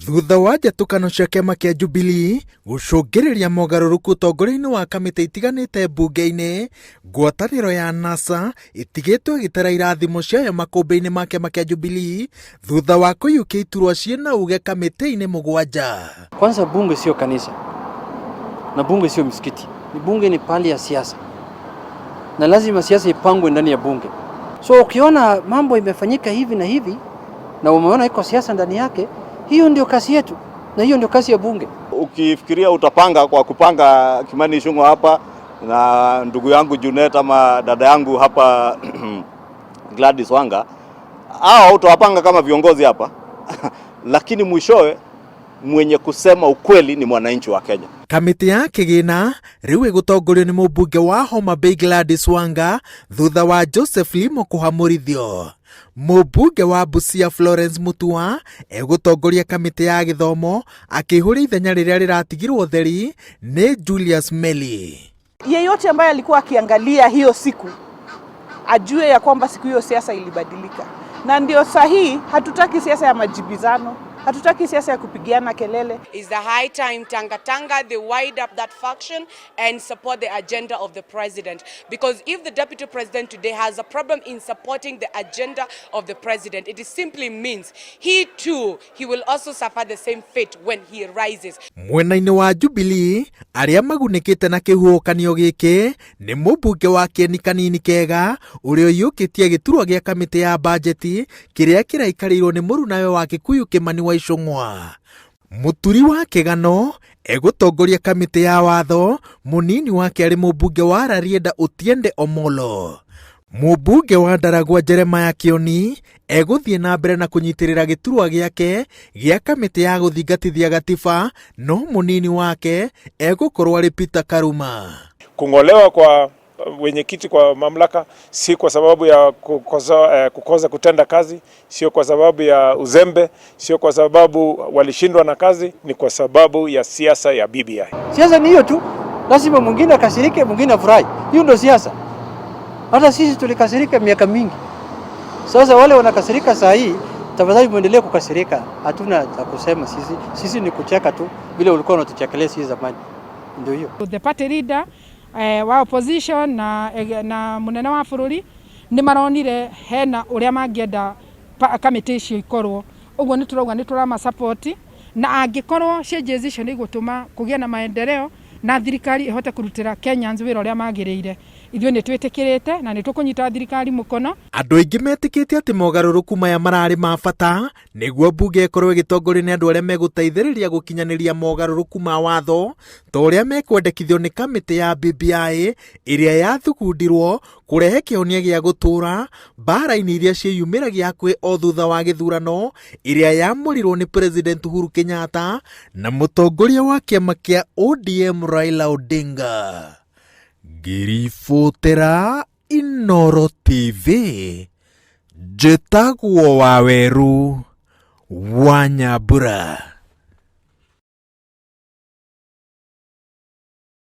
Thutha wa njatũkano cia kĩama kĩa Jubilee gũcũngĩrĩria mogarũrũku ũtongoria-inĩ wa kamĩtĩ itiganĩte mbunge-inĩ, ngwatanĩro ya NASA ĩtigĩtwo ĩgĩtara irathimo ciayo makũmbĩ-inĩ ma kĩama kĩa Jubilee thutha wa kũiyũkia iturwa ciĩna uge kamĩtĩ-inĩ mũgwanja. Kwanza bunge sio kanisa na bunge sio msikiti, ni bunge ni pali ya siasa na lazima siasa ipangwe ndani ya bunge. So ukiona mambo imefanyika hivi na hivi na umeona iko siasa ndani yake, hiyo ndio kazi yetu na hiyo ndio kazi ya bunge. Ukifikiria utapanga kwa kupanga Kimani Ichung'wah hapa na ndugu yangu Junet ama dada yangu hapa Gladys Wanga, hao utawapanga kama viongozi hapa lakini mwishowe mwenye kusema ukweli ni mwananchi wa Kenya. Kamĩtĩ ya kĩgĩna rĩu ĩgũtongorio nĩ mũmbunge wa Homa Bay Gladys Wanga thutha wa Joseph Limo kũhamũrithio. Mũmbunge wa Busia Florence Mutua egũtongoria kamĩtĩ ya gĩthomo akĩihũria ithenya rĩrĩa rĩratigirwo theri nĩ Julius Meli. Yeyote ambaye alikuwa akiangalia hiyo siku ajue ya kwamba siku hiyo siasa ilibadilika, na ndio sahihi. Hatutaki siasa ya majibizano, hatutaki siasa ya kupigiana kelele. It's the high time Tanga Tanga they wind up that faction and support the agenda of the president. Because if the deputy president today has a problem in supporting the agenda of the president, it simply means he too, he will also suffer the same fate when he rises. Mwena-inĩ wa Jubilee arĩa magunĩkĩte na kĩhuhũkanio gĩkĩ nĩ mũmbunge wa Kĩeni Kanini Kega ũrĩa ũiyũkĩtie gĩturwa gĩa kamĩtĩ ya bajeti kĩrĩa kĩraikarĩirwo nĩ mũrunawe wa Kikuyu Kimani wa Ichung'wah. Mũturi wa Kĩgano egũtongoria kamĩtĩ ya watho, mũnini wake arĩ mũmbunge wa Rarieda Otiende Omolo. Mũmbunge wa Ndaragwa Jeremiah Kĩoni egũthiĩ na mbere na kũnyitĩrĩra gĩturwa gĩake gĩa kamĩtĩ ya gũthingatithia gatiba, no mũnini wake egũkorwo arĩ Peter Karuma. Kung'olewa kwa wenyekiti kwa mamlaka si kwa sababu ya kukosa kutenda kazi, sio kwa sababu ya uzembe, sio kwa sababu walishindwa na kazi, ni kwa sababu ya siasa ya BBI. Siasa ni hiyo tu, lazima mwingine akasirike, mwingine afurahi. Hiyo ndio siasa. Hata sisi tulikasirika miaka mingi. Sasa wale wanakasirika saa hii, tafadhali muendelee kukasirika. Hatuna cha kusema sisi. Sisi ni kucheka tu vile ulikuwa unatuchekelea sisi zamani. Ndio hiyo. The party leader wa opposition na munene wa bururi ni maronire hena uria mangienda kamĩtĩ icio ikorwo ũguo nĩ tũrauga nĩ tũrama support na angĩkorwo changes icio nĩ igũtũma kũgĩe na maendeleo na thirikari ĩhote kũrutĩra Kenyans wĩra ũrĩa magĩrĩire, ithuĩ nĩ twĩtĩkĩrĩte na nĩ tũkũnyita thirikari mũkono. Andũ aingĩ metĩkĩtie atĩ mogarũrũku maya mararĩ ma bata nĩguo mbunge ĩkorwo ĩgĩtongorio nĩ andũ arĩa megũteithĩrĩria gũkinyanĩria mogarũrũku ma watho ta ũrĩa mekwendekithio nĩ kamĩtĩ ya BBI ĩrĩa yathugundirwo kũrehe kĩhonia gĩa gũtũũra mbara-inĩ iria ciĩyumĩragia hakuhĩ o thutha wa gĩthurano ĩrĩa yamũrirwo nĩ President Uhuru Kenyatta na mũtongoria wa kĩama kĩa ODM Raila Odinga. Ngĩribotera Inooro TV, njĩtagwo Waweru wa Nyambura.